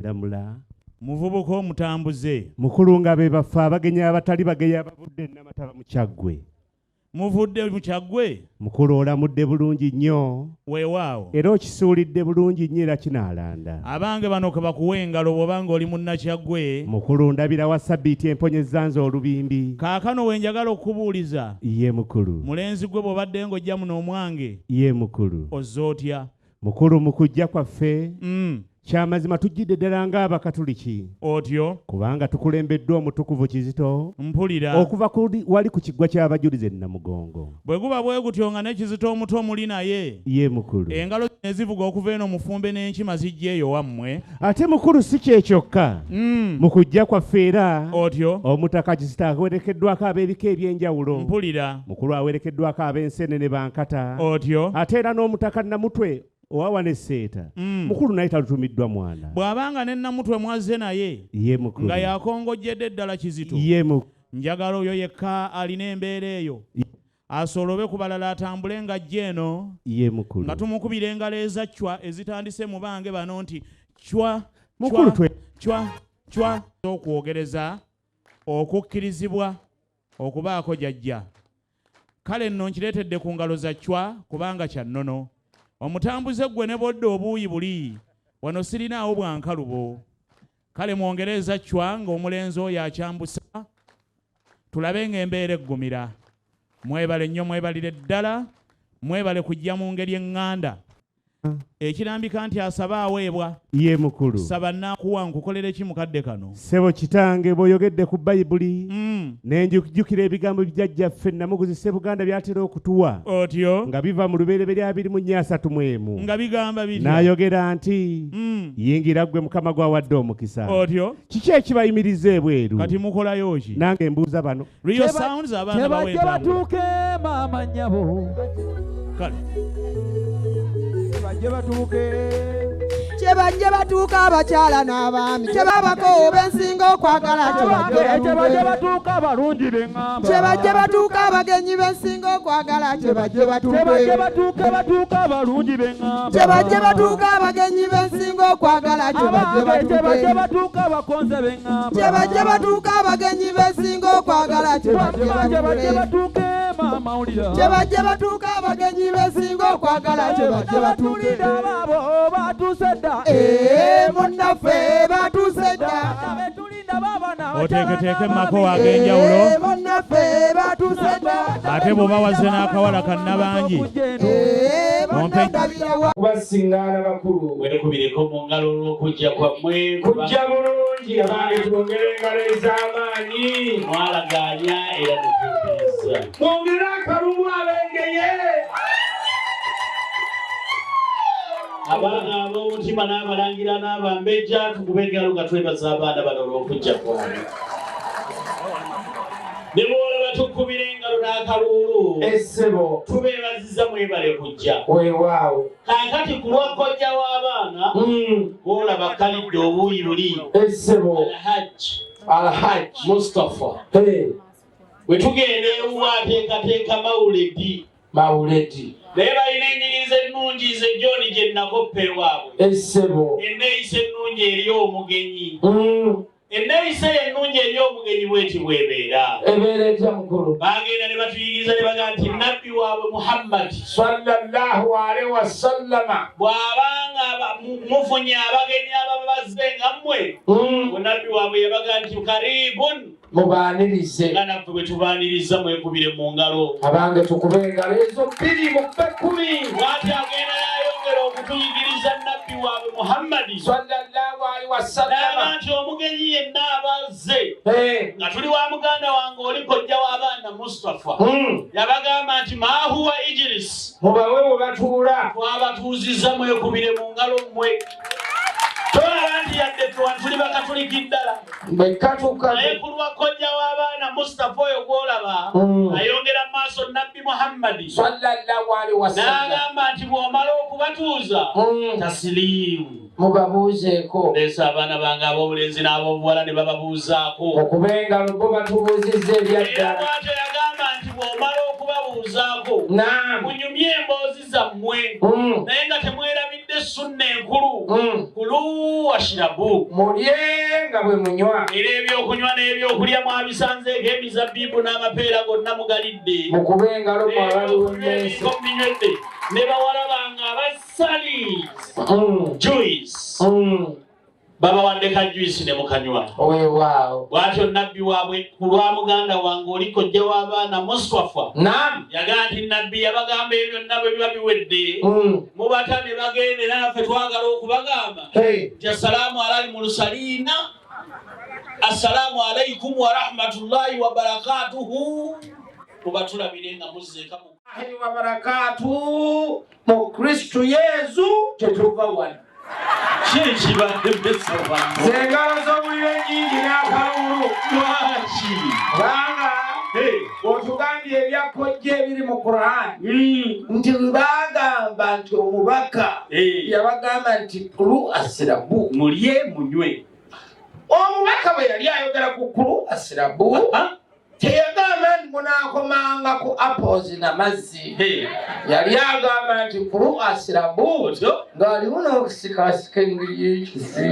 Ddamula. Muvubuka omutambuze. Mukulu nga be baffe abagenyi abatali bageyi abavudde e Namataba mu Kyaggwe. Muvudde mu Kyaggwe? Mukulu olamudde bulungi nnyo. Weewaawo. Era okisuulidde bulungi nnyo era kinaalanda. Abange bano ke bakuwe engalo bw'oba ng'oli Munnakyagwe. Mukulu ndabira wa ssabbiiti emponyezza nze olubimbi. Kaakano we njagala okukubuuliza. Ye mukulu. Mulenzi ggwe bw'obadde ng'ojja muno omwange. Ye mukulu. Ozze otya? Mukulu mu kujja kwaffe. Kyamazima tujjidde ddala ng'Abakatuliki. Otyo. Kubanga tukulembeddwa Omutukuvu Kizito. Mpulira. Okuva ku wali ku kiggwa ky'Abajulizi e Namugongo. Bwe guba bwe gutyo nga ne Kizito omuto muli naye. Ye mukulu. Engalo zino ezivuga okuva eno mufumbe n'enkima zijja eyo wammwe. Ate mukulu si kye kyokka. Mu kujja kwaffe era. Otyo. Omutaka Kizito awerekeddwako ab'ebika eby'enjawulo. Mpulira. Mukulu awerekeddwako ab'Enseenene Bankata. Otyo. Ate era n'Omutaka Namutwe owa wano e Seeta. Mukulu naye talutumiddwa mwana. Bw'aba nga ne Namutwe mwazze naye. Ye mukulu. Nga y'akongojjedde ddala Kizito. Ye mukulu. Njagala oyo yekka alina embeera eyo. Asolobe ku balala atambule ng'ajja eno. Ye mukulu. Nga tumukubira engalo eza cwa ezitandise mu bange bano nti cwa, Mukulu cwa, cwa, cwa. Okwogereza okukkirizibwa okubaako gy'ajja. Kale nno nkireetedde ku ngalo za cwa kubanga kya nnono. Omutambuze ggwe ne bw'odda obuuyi buli, wano sirinaawo bwankalubo. Kale mwongere eza cwa ng'omulenzi oyo akyambusa tulabe ng'embeera eggumira. Mwebale nnyo mwebalire ddala, mwebale kujja mu ngeri eŋŋanda. Ekirambika nti asaba aweebwa. Ye mukulu. Saba nnaakuwa nkukolere ki mu kadde kano? Ssebo kitange bw'oyogedde ku Bayibuli ne njukira ebigambo jjajjaffe Nnamuguzi Ssebuganda by'atera okutuwa. Otyo. Nga biva mu Lubereberye 24 31. Nga bigamba bitya? N'ayogera nti, Yingira ggwe Mukama gw'awadde omukisa. Otyo. Kiki ekibayimiriza ebweru? Kati mukolayo ki? Nange mbuuza bano. Real Sounds abaana bawe Kyebajje entambula. batuuke maama nnyabo. Kale. Kyebajje batuuke. Kyebajje batuuke abakyala n'abaami. Kyebabako bensinga okwagala kyebajje Kyebajje batuuke. batuuke abalungi beŋŋamba. Kyebajje batuuke abagenyi bensinga okwagala kyebajje batuuke. Kyebajje batuuke batuuke abalungi beŋŋamba. Kyebajje batuuke abagenyi bensinga okwagala kyebajje Abange kyebajje batuuke. batuuke abakonze beŋŋamba. Kyebajje batuuke abagenyi bensinga okwagala kyebajje Kyebajje batuuke. batuuke maama wulira. Kyebajje batuuke abagenyi bensinga okwagala kyebajje batuuke. Tulinda abaabo batuuse dda. Munnaffe batuuse dda. Betulinda baabana Oteeketeeke mako ag'enjawulo. Munnaffe batuuse dda. Ate bw'oba wazze n'akawala ka nnabangi. Ompe Kubasiŋŋaana bakulu. Weekubireko mu ngalo olw'okujja kwammwe. Kujja bulungi abange twongere engalo ez'amaanyi. Mwalagaanya era mutuukiriza. Mwongere akalumu ab'engeye. Abaana ab'omutima n'abalangira n'abambejja tukube engalo nga twebaza abaana bano olw'okujja kwabwe. Ne bw'olaba tukubira engalo n'akaluulu. Essebo. Tubeebaziza mwebale kujja. Weewaawo. Kaakati ku lwa kojja w'abaana bw'olaba kalidde obuuyi buli. Essebo. Alhajji. Alhajji. Mustafa. Bwe tugenda ewuwe ateekateeka mawuledi. Mawuledi. Naye balina ennyigiriza ennungi nze John gye nakoppa ewaabwe. Essebo. Enneeyisa ennungi eri omugenyi. Enneeyisa eyo ennungi eri omugenyi bw'eti bw'ebeera. Ebeera etya mukulu? Baagenda ne batuyigiriza ne bagamba nti Nabbi waabwe Muhammad Sallallahu alaihi wasallama. Bw'abanga mufunye abagenyi ababa bazze nga mmwe, Nabbi waabwe yabaga nti karibun. Mubaanirize. Nga naffe bwe tubaaniriza mwekubire mu ngalo. Abange tukube engalo ezo 2 mukube 10. Bw'ati agenda n'ayongera okutuyigiriza Nabbi waabwe Muhammadi Sallallahu alaihi wasallama. N'agamba nti omugenyi yenna aba azze nga tuli wa muganda wange oli kojja w'abaana Mustafa. Yabagamba nti maahuwa Idris. Mubawe we batuula. Twabatuuzizza mwekubire mu ngalo mmwe. Tolaba nti yadde tuli bakatuliki ddala. Bwe katuka. Naye ku lwa kojja w'abaana Mustafa oyo gw'olaba ayongera mu maaso Nabbi Muhammadi Sallallahu alaihi wasallam. N'agamba nti bw'omala okubatuuza tasiliimu. Mubabuuzeeko. Leesa abaana bange ab'obulenzi n'ab'obuwala ne bababuuzaako. Okuba engalo bo batubuuzizza ebya Era ddala. bw'atyo yagamba nti bw'omala okubabuuzaako Naam. munyumye emboozi zammwe naye nga temwerabidde Essunna enkulu, kulu washirabu, Mulye nga bwe munywa. Era ebyokunywa n'ebyokulya mwabisanzeeko, emizabbibu n'amapeera gonna mugalidde. Mukube engalo mwe abaliwo Ebiko mbinywedde ne bawala bange abasali juice, babawadde ka juice ne mukanywa. Weewaawo. Bw'atyo nabbi waabwe ku lwa muganda wange oli kojja w'abaana Mustafa yagamba nti nabbi yabagamba ebyo byonna bwe biba biwedde, mubata ne bagenda, era naffe twagala okubagamba nti assalaamu alal mursalina, assalaamu alaikum warahmatullahi wabarakatuhu, mubatulabire nga muzzeeka mu Ahi wa barakatu mu Kristu Yezu, kyetuva wano. Ki ekibadde wano? Zengalo z'omuliro ennyingi n'akalulu. Lwaki? Kubanga otugambye ebya kojja ebiri mu Qur'ani nti bagamba nti omubaka yabagamba nti kulu asirabu, mulye munywe. Omubaka bwe yali ayogera ku kulu asirabu, teyagamba nti munaakomanga ku apples n'amazzi. Yali agamba nti kulu asirabu ng'aliwo n'okusikasika engeri y'ekisi.